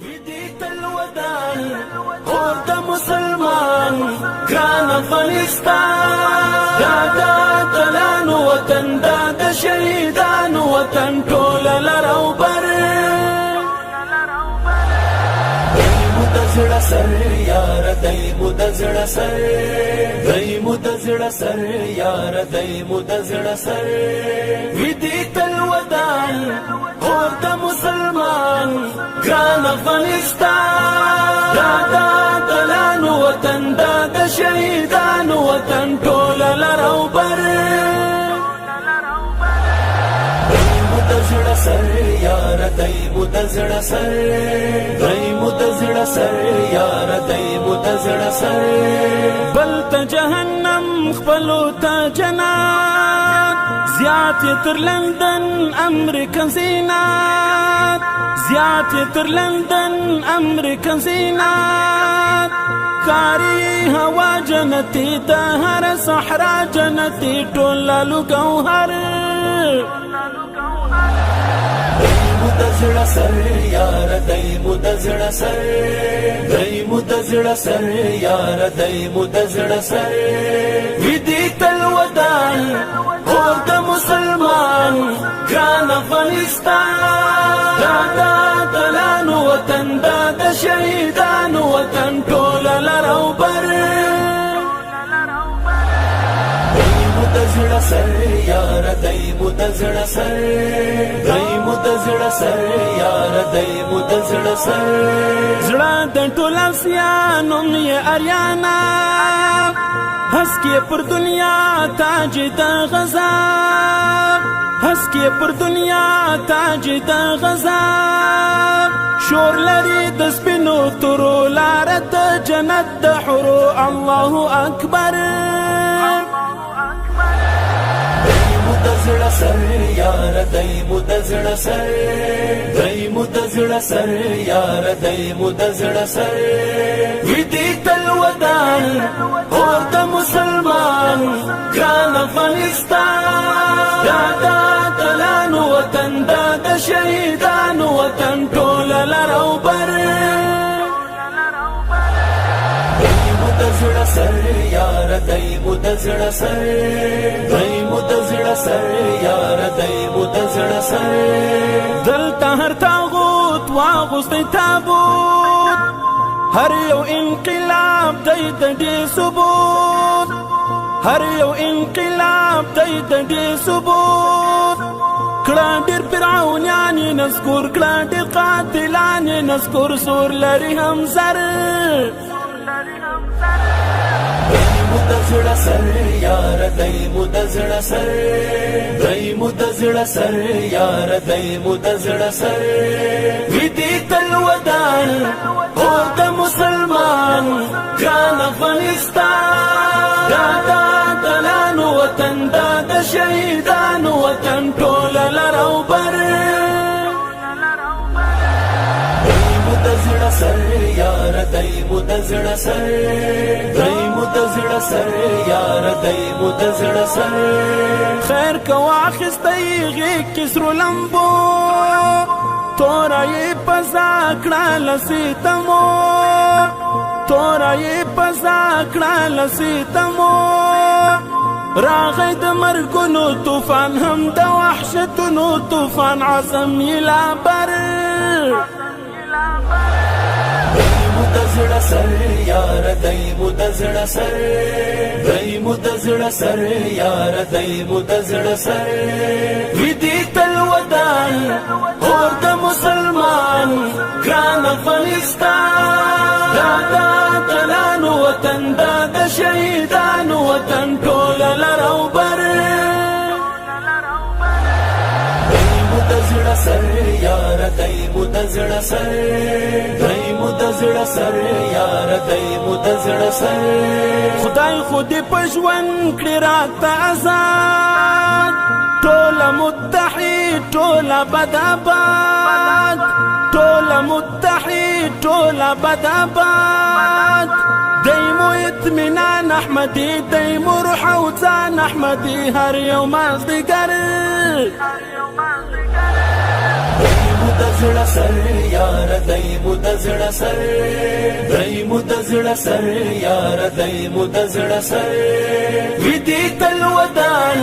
ویدی تل ودان اور د مسلمان ګران افغانستان، دا د اتلانو وطن، دا د شهیدانو وطن، ټول لرو بر. دی مو د زړه سر یار، دی مو د زړه سر، دی مو د زړه سر یار، دی مو د زړه سر. ویدی تل ودان اور د مسلمان ګران افغانستان، دا د اتلانو وطن، دا د شهیدانو وطن، ټول لرو بر. دی مو د زړه سر یار، دی مو د زړه سر، دی مو د زړه سر یار، دی مو د زړه سر. بل ته جهنم، خپلو ته جنت، زیات تر لندن امریکا زینت، زیات تر لندن امریکا زینت. کاری هوا جنتی، د هر صحرا جنتی، ټول لالو ګوهر. دی مو د زړه سر یار، دی مو د زړه سر، دی مو د زړه سر یار، دی مو د زړه سر. ویدی تل ودان اور د مسلمان ګران افغانستان، دا د اتلانو وطن، دا د شهیدانو وطن، ټول لرو بر. دی مو د زړه سر یار، دی مو د زړه سر، دی مو د زړه سر یار، دی مو د زړه سر. زړه د ټول اسیا، نوم یې اریانا، هسکې پر دنیا تاج د غزا، هسکې پر دنیا تاج د غزا. شور لري د سپینو تورو، لار د جنت د حورو، الله اکبر. دی مو د زړه سر یار، دی مو د زړه سر، دی مو د زړه سر یار، دی مو د زړه سر. ویدی تل ودان اور د مسلمان ګران افغانستان، دا د اتلانو وطن، دا د شهیدانو وطن، ټول لرو بر. دی مو د زړه سر یار، دی مو د زړه سر، دی مو د زړه سر یار، دی مو د زړه سر. دلته هر تاغوت واغوستی تابوت، هر یو انقلاب دی د دې ثبوت، هر یو انقلاب دی د دې ثبوت. کړه ډېر فرعونیان یې نسکور، کړه ډېر قاتلان یې نسکور، سور لري هم زر. دی مو د زړه سر یار، دی مو د زړه سر، دی مو د زړه سر یار، دی مو د زړه سر. ویدی تل ودان اور د مسلمان ګران افغانستان، دا د اتلانو وطن، دا د شهیدانو وطن، ټول لرو بر. دی مو د زړه سر یار، دی مو د زړه سر، دی مو د زړه سر یار، دی مو د زړه سر. خیر کو اخیستی غېږ کې سرو لمبو، توره یې پزا کړه لسیتمو، توره یې پزا کړه لسیتمو. راغی د مرګونو طوفان، هم د وحشتونو طوفان، عزم یې لا بر. دی مو د زړه سر یار، دی مو د زړه سر، دی مو د زړه سر یار، دی مو د زړه سر. ویدی تل ودان اور د مسلمان ګران افغانستان، دا د اتلانو وطن، دا د شهیدانو وطن، ټول لرو بر. دی مو د زړه سر یار، دی مو د زړه سر، دی مو د زړه سر یار، دی مو د زړه سر. خدای خو دې په ژوند کړي راته آزاد، ټوله متحد، ټوله بداباد، ټوله متحد، ټوله بداباد. دی مو اطمینان احمدي، دی مو روح او ځان احمدي، هر یو مازدیګر. دی مو مو د زړه سر یار، دای مو د زړه سر، دای مو د زړه سر یار، دای مو د زړه سر. ویدی تل ودان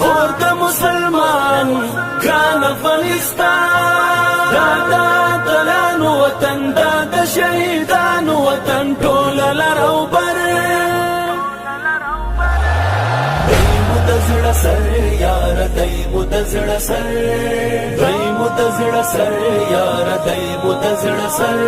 اور د مسلمان ګران افغانستان، دا د اتلانو وطن، دا د شهیدانو وطن، ټول لرو بر. د زړه سر یار، دای مو د زړه سر، دای مو د زړه سر یار، دای مو د زړه سر.